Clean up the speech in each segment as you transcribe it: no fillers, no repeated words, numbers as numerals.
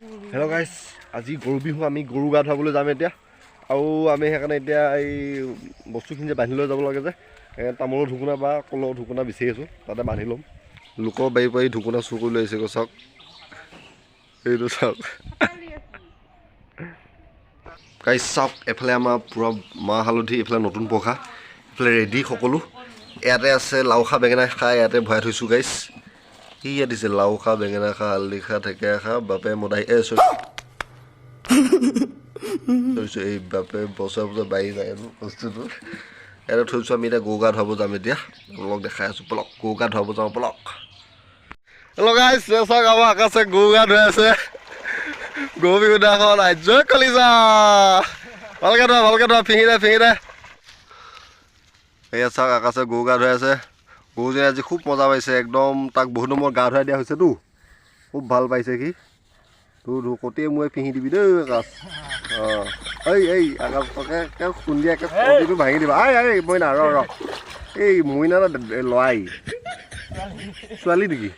Hello' গাইছ, আজি গৰু বিহু। আমি গৰু গা ধুৱাবলৈ যাম এতিয়া। আৰু আমি সেইকাৰণে এতিয়া এই বস্তুখিনি যে বান্ধি লৈ যাব লাগে যে, সেইকাৰণে তামোলৰ ঢুকুনা বা কলৰ ঢুকুনা বিচাৰি আছোঁ, তাতে বান্ধি ল'ম। লোকৰ বাৰীৰ পৰা এই ঢুকুনা চুৰ কৰি লৈ আহিছে গৈ, চাওক, এইটো চাওক গাইছ, চাওক। এফালে আমাৰ পূৰা মাহ হালধি, এইফালে নতুন পঘা, এইফালে ৰেডি সকলো। ইয়াতে আছে লাও খা বেঙেনা খা, ইয়াতে ভৰাই থৈছোঁ গাইছ। ইয়াত দিছে লাও খা, বেঙেনা খা, হালধি খা, থেকেৰা খা, বাপে মদাহি, এ চৰি থৈছোঁ। এই বাপে বছৰে বছৰে বাঢ়ি যায় এইটো বস্তুটো। ইয়াতে থৈছোঁ। আমি এতিয়া গৰু গা ধুৱাব যাম এতিয়া, আপোনালোকক দেখাই আছোঁ। বলক, গৰু গা ধুৱাব যাওঁ বলক। হেল্ল' গাইছ, চাওক, আমাৰ আকাশে গৰু গা ধুৱাই আছে গৰু বিহু দিনাখন। আৰ্য কলিজা, ভালকে ধোৱা, ভালকে ধোৱা, ফিঙি দে, ফিঙি দে। এয়া চাওক, আকাশে গৰু গা ধুৱাই আছে। গৰুজনী আজি খুব মজা পাইছে একদম। তাক বহুত দিনৰ গা ধুৱাই দিয়া হৈছেতো, খুব ভাল পাইছে সি। তোৰ ধু কটিয়ে মোৰে ফিহি দিবি দেই আকাশ। অঁ, এই এই আকাশ, একে খুন্দিয়াকে কটিটো ভাঙি দিবা। আই আই মইনা, ৰ ৰ, এই মইনা না ল'ৰাই, ছোৱালী নেকি?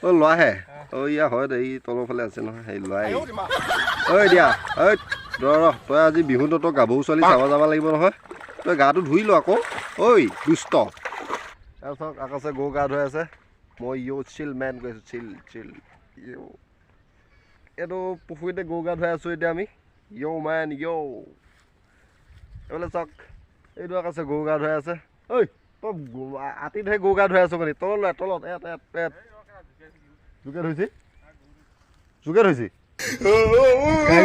অ' ল'ৰাহে। অ' ইয়া হয় দে, এই তলৰ ফালে আছে নহয় সেই ল'ৰাই। ঐ দিয়া, ঐ ৰ ৰ, তই আজি বিহুত তই গাভৰু ছোৱালী চাব যাব লাগিব নহয়, তই গাটো ধুই ল আকৌ। ঐ দুষ্ট। চাওক, আকাশে গৰু গা ধুৱাই আছে। মই ইয়' চিল মেন কৈ আছোঁ, চিল চিল ইয়'। এইটো পুখুৰীতে গৰু গা ধুৱাই আছোঁ এতিয়া আমি। য়' মেন য়'। এইফালে চাওক, এইটো আকাশে গৰু গা ধুৱাই আছে। ঐ তই আতিতহে গৰু গা ধুৱাই আছ মানে? তলত লোৱা, তলত, ইয়াত ইয়াত ইয়াত। জোকে ধৰিছে, জোকে ধৰিছে,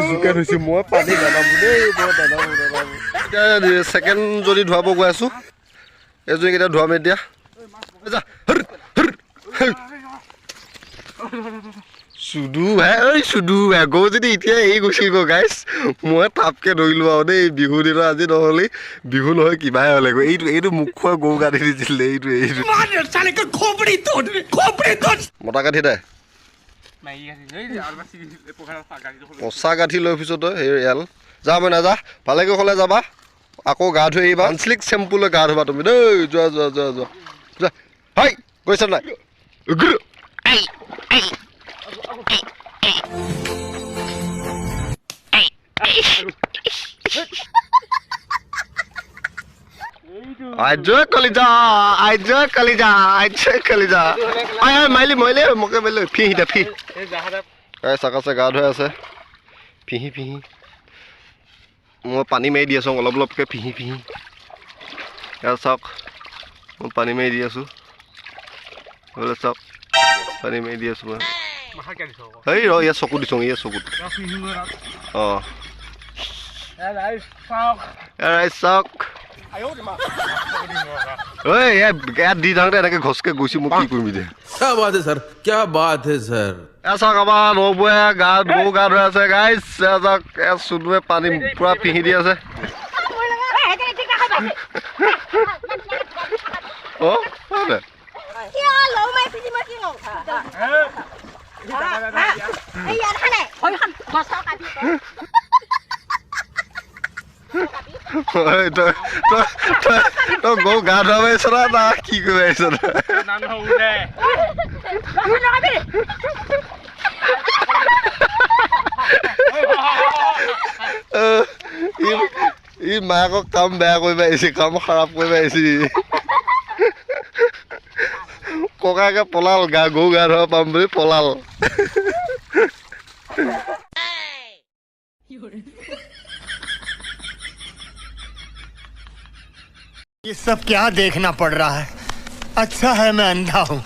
জোকে ধৰিছে। মই পানী নানামো দেই, মই নানামো, নানামো। এতিয়া ছেকেণ্ড যদি ধুৱাব গৈ আছোঁ, এইজনীক এতিয়া ধুৱাম এতিয়া। চুদু ভাই, ঐ চুদু ভাই, গৰুজনী এতিয়া এৰি গৈছিল গৈ গাইছ। মই থাপকে ধৰিলোঁ আৰু দেই বিহু দিনত আজি, নহ'লে বিহু নহয় কিবাহে হ'লে গৈ। এইটো মোক খোৱা গৰু কাটি দিছিল এইটো এইটো। মতা কাঠি দে, পচা কাঠি লৈ ফুৰিছ তই। সেই এয়াল যা মই নাযা, ভালেকৈ ক'লে যাবা, আকৌ গা ধুই আহিবা। আঞ্চলিক চেম্পু লৈ গা ধুবা তুমি দেই। যোৱা যোৱা যোৱা যোৱা যোৱা। হাই গৈছা নাই? আৰ্য কলিজা, আৰ্য কলিজা, আৰ্য কলিজা। আই আই মাইলি মাইলি, মোকে মাৰিলি। ফিহি দে ফি। এই চাকাছে গা ধুৱাই আছে, ফিহি ফিহি। মই পানী মাৰি দি আছোঁ অলপ অলপকৈ, ফিহি ফিহি। ইয়াত চাওক, মই পানী মাৰি দি আছোঁ। চাওক, পানী মাৰি দি আছোঁ মই। এই ৰ, ইয়াত চকু দিছোঁ, ইয়াত চকুত। অঁ চাওক, ঐ ইয়াত দি যাওঁতে এনেকে ঘচকে গৈছো, মই কি কৰিম এতিয়া? क्या बात है सर, क्या बात है सर। এয়া চাওক, আমাৰ নবৌৱে গা গৰু গা ধুৱাই আছে গাইছ। এয়া চাওক, এয়া চুনুৱে পানী পূৰা পিহি দি আছে। অঁ হয়। তই তই তই তই গৰু গা ধুৱাব আহিছ না কি কৰিব আহিছ? ই মাকক কাম বেয়া কৰিব আহিছে, কাম খাৰাপ কৰিব আহিছে। ককাকে পলাল, গা গৰু গা ধুৱাব পাম বুলি পলাল। ये सब क्या देखना पड़ रहा है? अच्छा है मैं अंधा हूँ।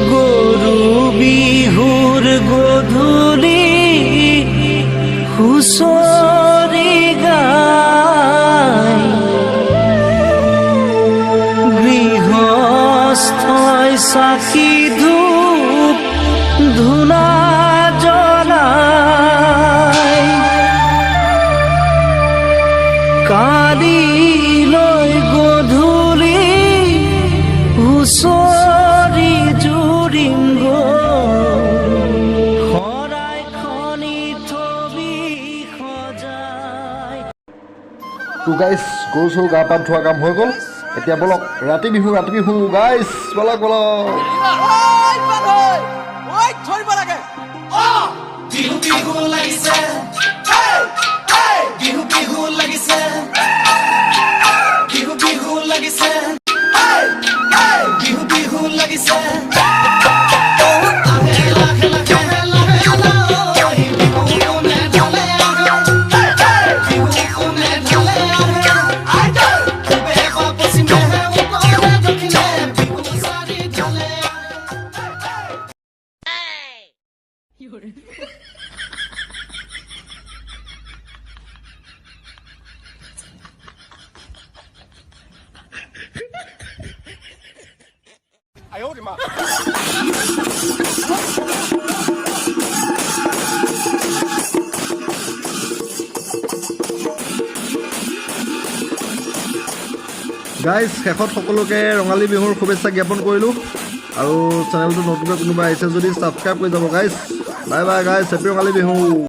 গৰু বিহুৰ গধূলি হুঁচৰি গাই গৃহস্থই চাকি ধূপ গাইছ, গৰু চৰু গা পা ধোৱা কাম হৈ গ'ল। এতিয়া বলক, ৰাতি বিহু, ৰাতি বিহু গাইছ, বলক বলক। বিহু বিহু লাগিছে, বিহু বিহু লাগিছে, বিহু বিহু লাগিছে, বিহু বিহু লাগিছে। লাহে লাহে লাহে লাহে বিহু কোনে ঢালে আহে, বিহু কোনে ঢালে আহে, পূবে বা পশ্চিমে, উত্তৰে দক্ষিণে, বিহু চাৰি ঢালে আহে। গাইজ, শেষত সকলোকে ৰঙালী বিহুৰ শুভেচ্ছা জ্ঞাপন কৰিলোঁ আৰু চেনেলটো নতুনকৈ কোনোবা আহিছে যদি ছাবস্ক্ৰাইব কৰি যাব। Guys, bye bye guys, happy Rongali Bihu.